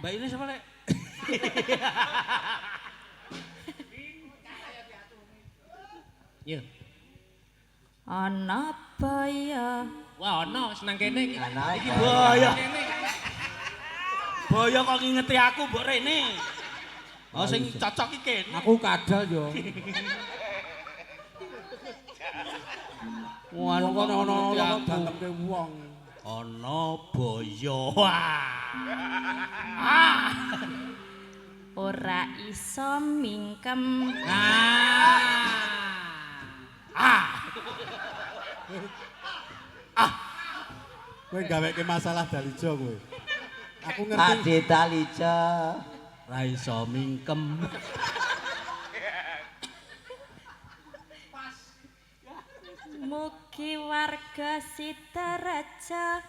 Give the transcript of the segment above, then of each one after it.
Mbak ini siapa, Lek? Yo. Ana baya. Wah, ana senang kene iki. Ana Iki boyo. Boyo kok ngingeti aku mbok rene. Oh sing cocok iki kene. Aku kadal yo. Wah, Wong kok kono ono ngingeti kok aku. dantemke wong. Ana boyo. Wah. Ah. Ora iso mingkem. Ah. Kowe gaweke masalah Dalijo kowe. Aku ngerti. Ade Dalija. Ra iso mingkem. Mugi warga Sidaraja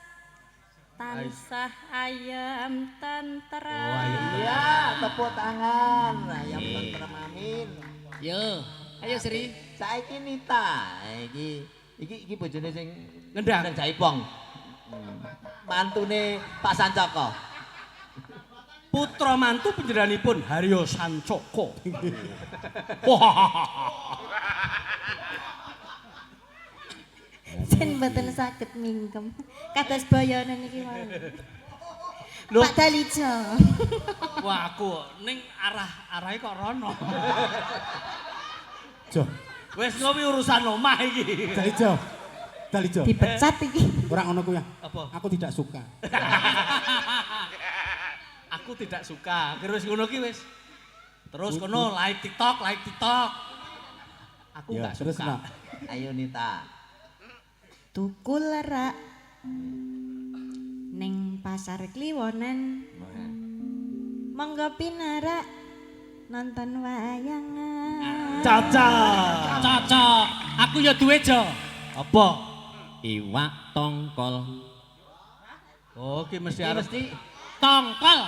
tansah ayem tentrem. Oh, ayem tentrem. Iya, tepuk tangan. Ayam tentrem amin. Yo, ayo Sri. Saiki Nita, iki iki iki bojone sing Ngendang. nang Jaipong. Mantune Pak Sancaka. Putra mantu panjenenganipun Haryo Sancaka. Wah. Sen mboten saged mingkem. Kados boyone niki wau. Lho. Pak Dalijo. Wah, aku ning arah arahe kok rono. Jo. Wis ngopi urusan omah iki. Dalijo. Dalijo. Dipecat iki. Ora ngono kuwi. Apa? Aku tidak suka. Aku tidak suka. Akhir wis ngono ki wis. Terus kono like TikTok, like TikTok. Aku Ya, enggak terus suka. nak. Ayo Nita. Tuku lerak ning pasar Kliwonan. Monggo pinarak nonton wayangan. Cocok. Cocok. Aku ya duwe jo. Apa? Iwak tongkol. Oh, ki mesti Iki arep mesti Tongkol.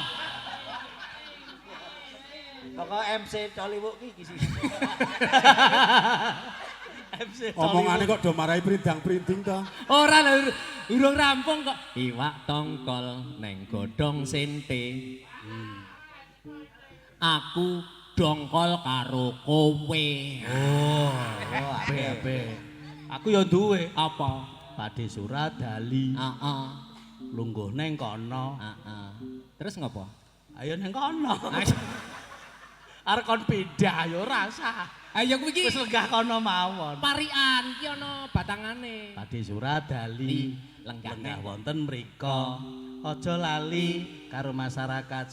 pokok MC Coliwuk ki iki sih. MC Omongane kok do marai prindang-prinding to. Ora lho, urung rampung kok. Iwak tongkol neng godhong sente. Aku dongkol karo kowe. Oh, Oh, ape ape. Aku ya duwe. Apa? Pade Suradali. Heeh. Lungguh neng kono. Heeh. Terus ngopo? Ayo neng kono. Arep kon pindah ya ora usah. Ayo kuwi iki Wis lenggah kono mawon. parikan iki ana batangane. Pade Suradali Lenggah lenggah wonten mriko. Aja lali karo masyarakat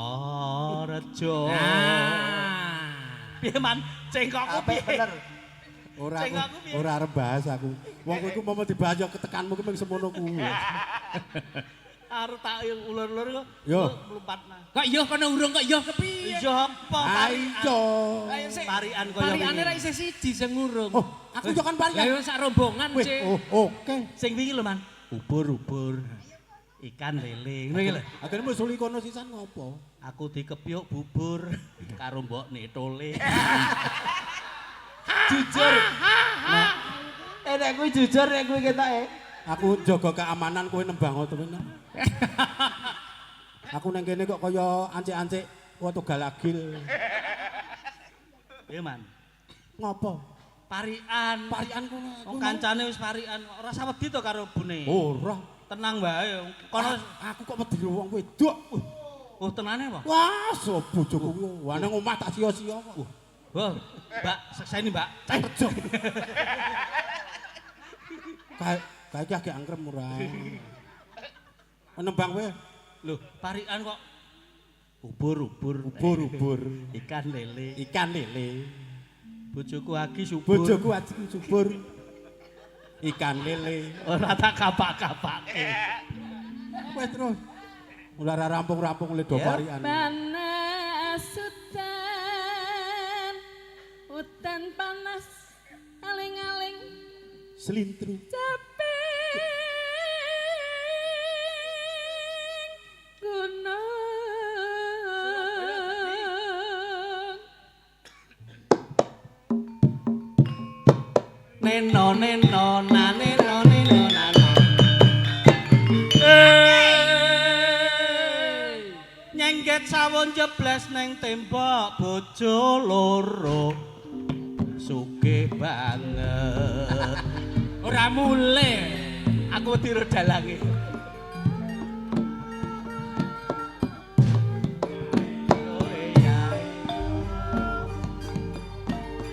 Sidoarjo. Nah. Piye man? Cengkokku Apik piye? bener. Ora Ceng aku, aku piye? ora arep bahas aku. Wong kowe iku momo dibahas ya ketekanmu ki mung semono kuwi. Arep tak ulur-ulur kok. Yo. Mlumpat nang. Kok yo kono urung kok yo kepiye? Iya apa? Ayo. Ayo sik. Parikan kaya Parikane wingi. ra isih siji sing urung. Oh, aku yo kan Lah parikan. yo sak rombongan, Wih, Cik. oh, oke. Sing wingi lho, Man. Ubur-ubur. Ikan lele. Ngono iki lho. Adene mbok suli kono sisan ngopo? Aku dikepyuk bubur karo mbok netole. Jujur. Eh nek kuwi jujur nek kuwi ketoke. Aku jaga keamanan kowe nembang to nak. Aku nang kene kok kaya ancik-ancik watu galagil. Piye, Man? Ngopo? Parikan. Parikan kono. Wong kancane wis parikan. Ora usah wedi to karo bune. Ora. Tenang wae. Kono Aku kok wedi wong wedok. oh tenane apa? Wah, so bojoku kuwi. Wah nang omah tak sia-sia kok. Wah, Mbak, sekseni, Mbak. Rejo. Kae kae iki agak angkrem ora. Nembang kowe Lho, parikan kok ubur-ubur, ubur-ubur, ikan lele. ikan lele. Bojoku agi subur. Bojoku aji subur. Ikan lele. Ora tak kapak-kapake. Wes terus. Ora rampung-rampung le do Ya. parikan. Panas udan, udan panas, aling-aling Selintru. caping gunung. Neno neno na neno neno na. Nyengget sawon jebles neng tembok bojo loro. Sugih banget. Ora mulih. Aku wedi ro dalange.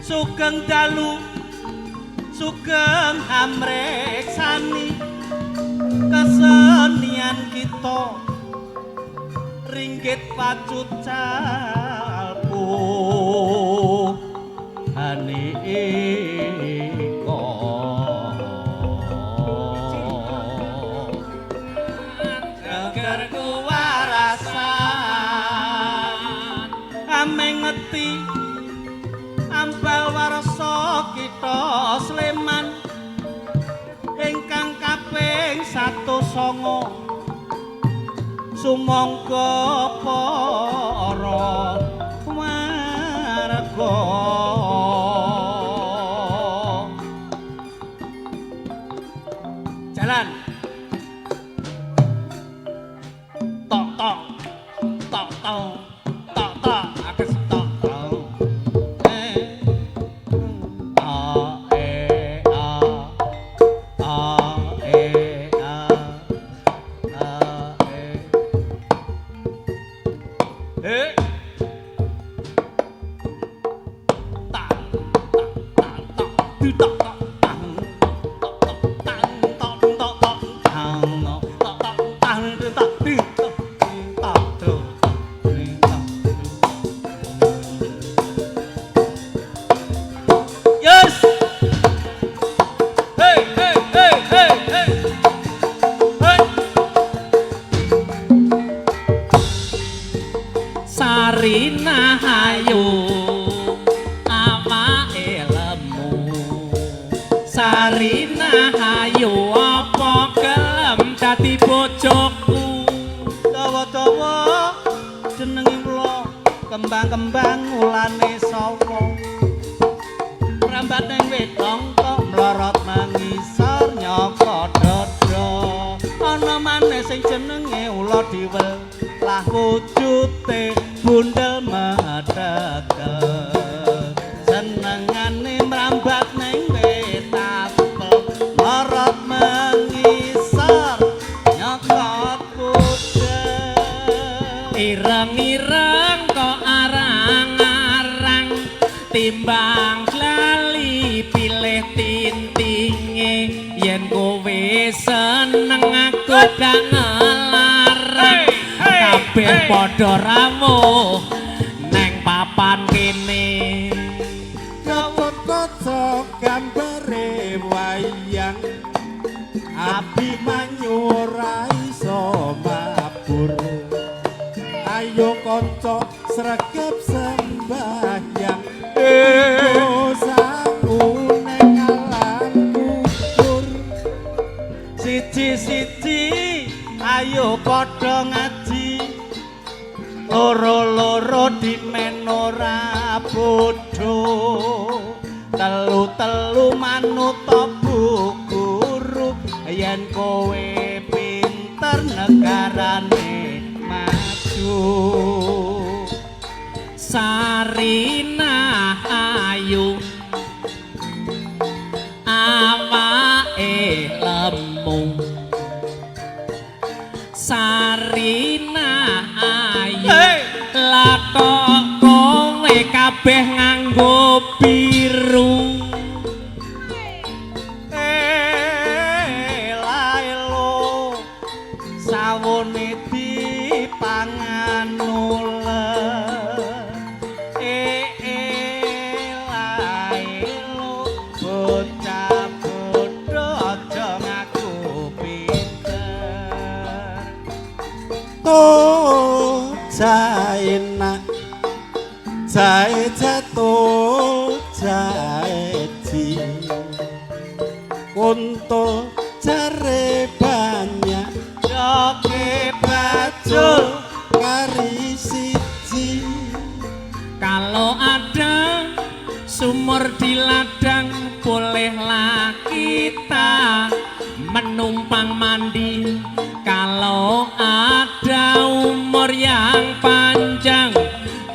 Sugeng dalu, sugeng hamreksani kesenian kita ringgit pacucal puhane iko. Geger kuwarasan ameng ngeti ambal warsa kita Sleman ingkang kaping 109 sumangga para warga. Jalan tok tok tok tok tok tok akes tok tok eh a e a a e a a e eh ta ta ta ta tu ta ta tang tang tang tang tang tang tang tang tang tu ta ta tu ta. Yes. Hey hey hey hey hey. Hey. Sarinah ayu awake lemu. Sarinah ayu apa gelem dadi bojoku? Dawa-dawa jenenge kula kembang-kembang ulane sawa. Rambat ning wit kok mlorot mangisor nyaka dada. Ana maneh sing jenenge ula diwel lah wujute bundel medhegel. Senengane mrambat ning wit apel mlorot mangisor nyokot pudel. Ireng-ireng kok arang-arang timbang lali pilih tintinge yen kowe seneng aku gak ngelarang kabeh padha rawuh neng papan kene. Gatot-kaca gambare wayang Abimanyu ora iso mabur. Ayo kanca sregep sembahyang dosaku ning alam kubur. Siji-siji ayo padha ngaji, loro-loro dimen ora bodho, telu-telu manut bu guru, yen kowe pinter negarane maju. Sarinah ayu awake lemu. Sarinah ayu Hey! lah kok kowe kabeh nganggo biru. Elaelo sawone dipangan uler. Elaelo bocah bodho aja ngaku pinter. To jae nak jae jatuh jae ji kunto jare banyak Joke bajul kari siji. Kalau ada sumur di ladang bolehlah kita menumpang mandi. Kalau ada umur yang yang panjang.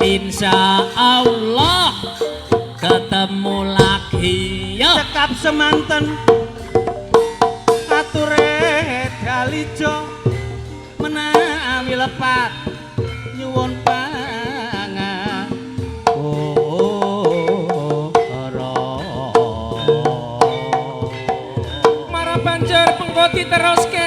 Insya Allah ketemu lagi. Yo. Cekap semanten ature dalijo menawi lepat nyuwun pangapura. Mara banjur pengko diteruske.